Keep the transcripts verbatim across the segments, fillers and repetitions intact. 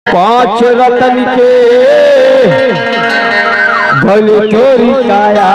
पांच रतन के भले तोरी काया,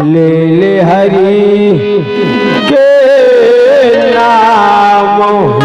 ले ले हरि के नाम हो।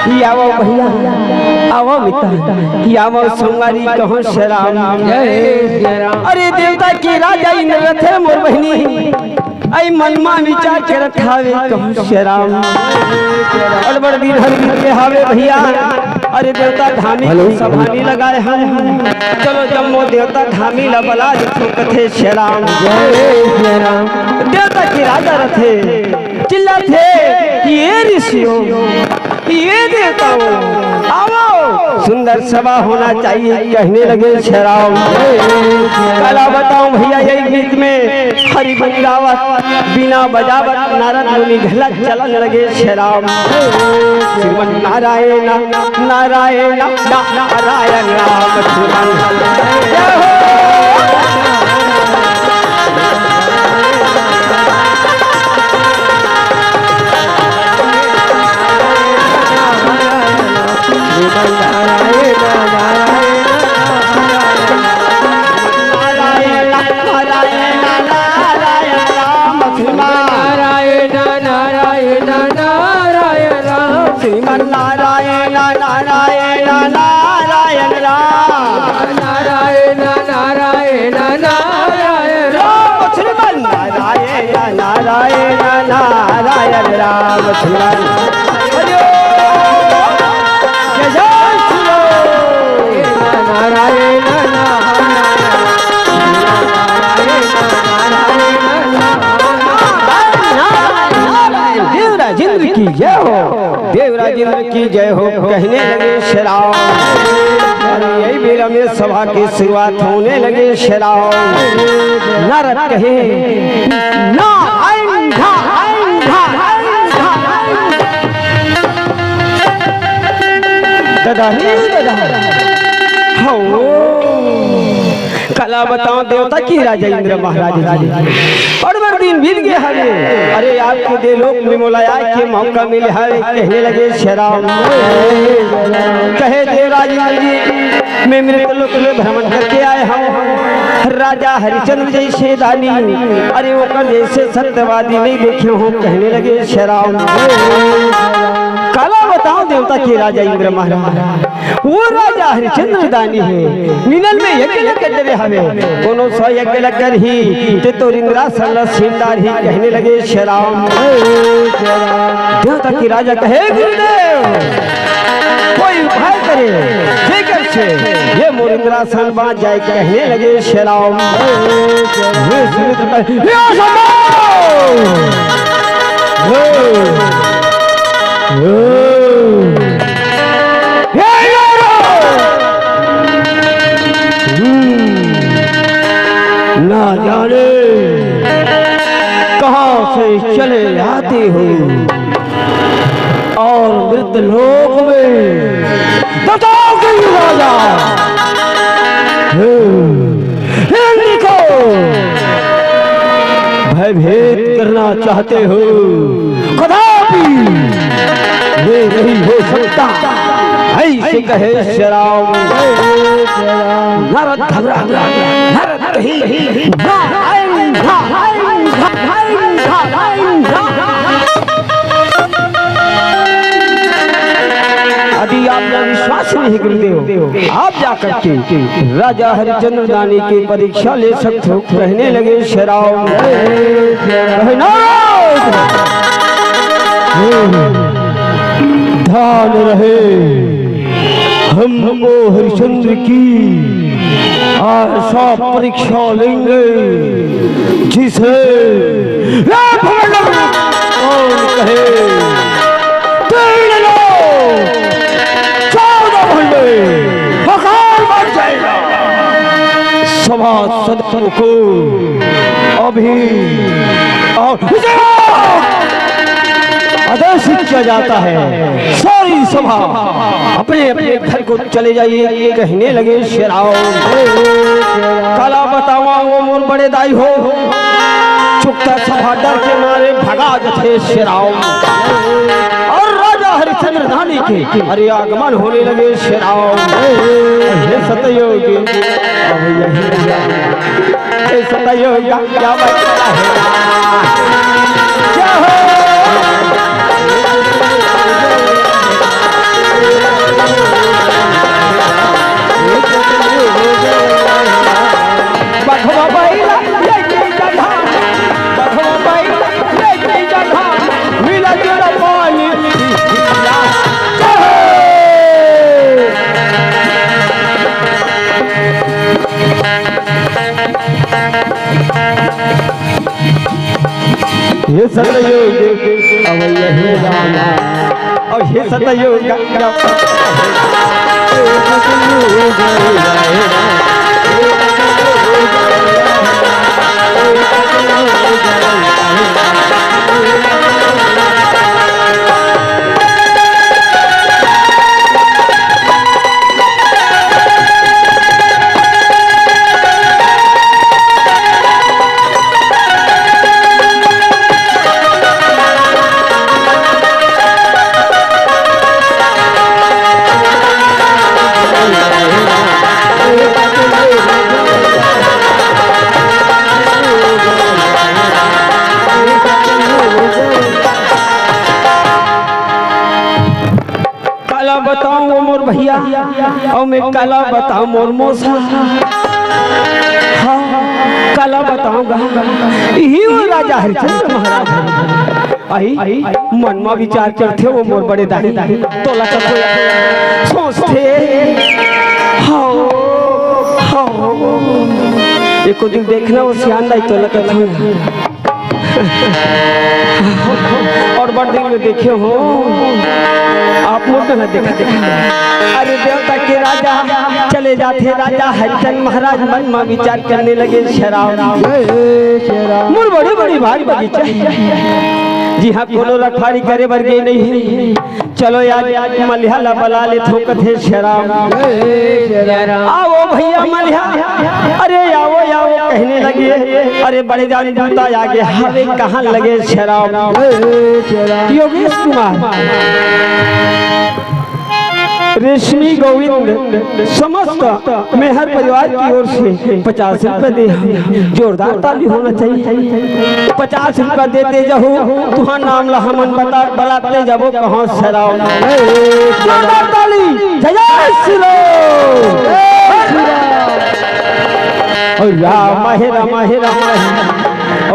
कि आवो भैया, आवो मित्र, कि आवो संगवारी, कहो श्री राम। जय श्री राम। अरे देवता के राजा इंद्र रथे मोर बहिनी, अई मन मा विचार करत हावे, कहो श्री राम। अरे बड़ दिन हर बीत के हावे भैया। अरे देवता धामी हेलो। सभा नी लगाए हम। चलो जम्मो देवता धामी ला बला देथो, कथे श्री राम। जय श्री राम। देवता के राजा रथे, चिल्लाथे कि ए ऋषियों, कि ए देवताओं, आवो, सुंदर सभा होना चाहिए, कहने लगे श्री राम। काला बताऊं भैया, यही बीच में हरि गुण गावत, बीना बजावत नारद मुनि घला चलन लगे श्री राम। श्रीमन नारायण, नारायण, ना-, नारायण राम श्रीमन। जय हो। नारायण, नारायण, नारायण राम श्रीमान। नारायण, नारायण, नारायण राम। श्रीमन नारायण, नारायण, नारायण राम। नारायण, नारायण, नारायण राम। श्रीमन नारायण, नारायण, नारायण राम। श्रीमन हरि ओम। जय जय श्री राम। नारायण, नारायण, नारायण, नारायण। देवराज इंद्र की जय हो, देवराज इंद्र की जय हो, कहने लगे श्री राम। अरे यही बेरा में सभा की शुरुआत होने लगे श्री राम। नारद कहे, नारायण, नारायण, नारायण, नारायण। दादा रे दादा। हो। काला बताओ देवता के राजा इंद्र महाराज जी। बड़ बड़ दिन बीत गए हवे। अरे आपके देवलोक में मोला आए के मौका मिले हवे, कहने लगे श्री राम। कहे देवराज इंद्र जी, मैं मृत लोक में भ्रमण करके आए हूँ। राजा हरिचंद्र जैसे दानी, अरे ओकर जैसे सत्यवादी नहीं देखे हूँ, कहने लगे श्री राम। काला बताओ देवता के राजा इंद्र महाराज, वो राजा हरिचंद्र दानी हे, मिनल में यज्ञ ल करे हवे, कोनो सौ यज्ञ ल करही, ते तोर इंद्रासन ल छीन डारही, कहने लगे श्री राम। देवता के राजा कहे, गुरुदेव, कोई उपाय करे, जेकर ये मोर इंद्रासन बाँच जाय कहने लगे श्री राम। हे सुमित्र कहे, हे असंभव! हे, हे, हे यारो! हम्म, ना जाने कहाँ से चले आते हो। और मृत लोक में बताओ कि राजा, हे, इनको भयभीत करना चाहते हो, कदापि ये नहीं हो सकता। ऐसे कहे श्री राम। नारद घबरा गया, नारद कहीं ना आएंगे, ना आएंगे, ना आएंगे, ना आएंगे। यदि आप लोग विश्वास नहीं करते हो, आप जाकर के राजा हरिचंद्र दानी की परीक्षा ले सकते हो। कहने लगे श्री राम, कहे, नारद, ध्यान रहे, हम वो हरिचंद्र की आशा परीक्षा लेंगे, जिसे ये भंवर कौन कहे, तीन लोक, चौदह भंवर, हकार बन जाएगा। सभासदों को अभी और आदेशित किया जाता है। सारी सभा अपने अपने घर को चले जाइए। कहने लगे श्री राम, काला बतावा वो मोर बड़े दाई हो, चुकता सभा डर के मारे भगा जथे श्री राम। और राजा हरिचंद्र दानी के अरे आगमन होने लगे श्री राम। हे सतयुगी, अब यही हे सतयुगी, क्या बचता है? क्या हो? बघवा बैला लेके जगह, बघवा बैला लेके जगह, मिला जुला पानी पिया। जय हो। हे सतयुग, अब यही रामा, अब हे सतयुग, काला बताऊं वो मोर भैया, अउ मैं काला बताऊं मोर मौसा। हाँ, काला बताऊं गा, इही वो राजा हरिचंद्र महाराज हे। अही, मन मा विचार करथे वो मोर बड़े दाई, तोला का कोई सोचथे। हाँ, हाँ, एको दिन देखना वो सियान दाई तोला का। अउ बड़ दिन में देखे हो आप, मोर कहाँ देखा, देखा। अरे देवता के राजा चले जाथे, राजा हरिचंद महाराज मन मा विचार करने लगे, श्री राम। मोर बड़े बड़े बाग बगीचा, जिहाँ कोनो रखवारी करे बर गे नहीं हे। चलो यार, मलिहा ला बला लेथों कथे श्री राम। हे श्री राम। आओ भैया मलिहा, अरे आओ, आओ कहने लगे। अरे बड़े जान दूता आगे हवे कहाँ लगे श्री राम। हे श्री राम। योगेश कुमार, रेशमी गोविंद, समस्त मेहर परिवार की ओर से पचास रुपए दे हन। जोरदार ताली होना चाहिए। पचास रुपया देते जाहू, तुहार नाम ला हमन बता, बलाते जाबो कहाँ श्री राम। जोरदार ताली, जय जय श्री राम। अउ राम हे, राम हे, राम हे।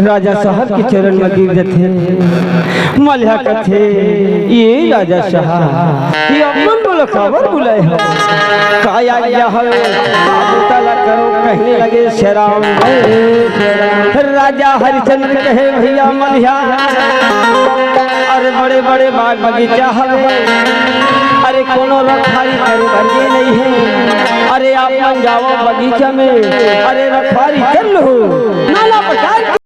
राजा साहब के चरण म गिर जथे। मल्हा कथे, "ये राजा साहब, ये अपन मोला काबर बुलाए हो? का आज्ञा हवे? का बूता ला करो, कहीं लगे शराब।" राजा हरिचंद्र कहे, "भैया मल्हा, अरे बड़े बड़े बाग बगीचा हवे, अरे कोनो रखारी करे बर ये नहीं है, अरे आप मन जाओ बगीचा में, अरे रखारी कर लो।" नाना प्रकार के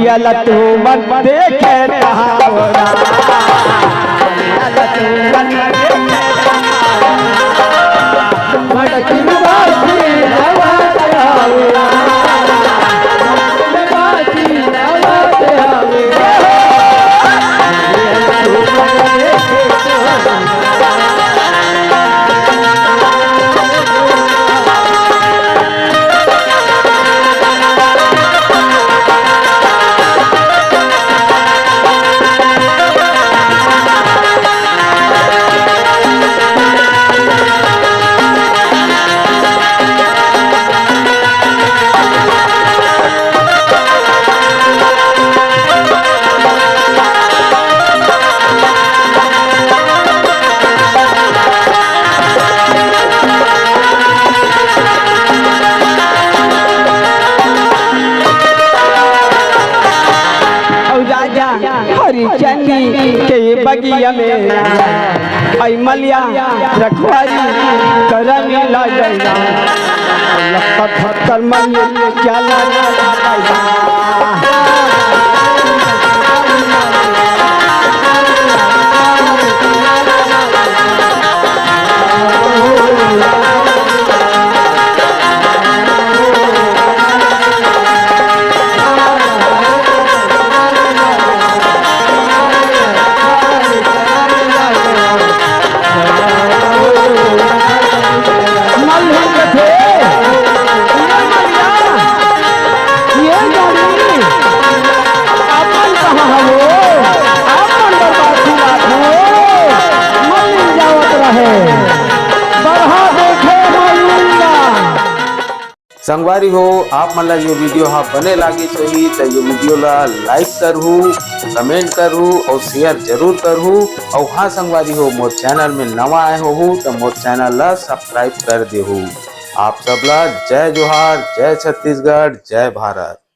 चल तू मन देखे तहां मोरा। चल तू मन देखे तहां मोरा। मटकिन बाजी नवा दयावरा। मटकिन बाजी नवा दयावरा। अउ राजा हरिचंद के बगिया में आई मलिया रखवारी करनी ला गईना। लखत फत्तर मन क्या लगा। संगवारी हो, आप मन ला ये वीडियो हा बने लागिस होही, त ये वीडियो ला like करहू, comment करहू अउ share जरूर करहू। अउ हाँ संगवारी हो, मोर channel में नवा आए होहू, त मोर channel ला subscribe कर देहू। आप सब ला जय जोहार, जय छत्तीसगढ़, जय भारत।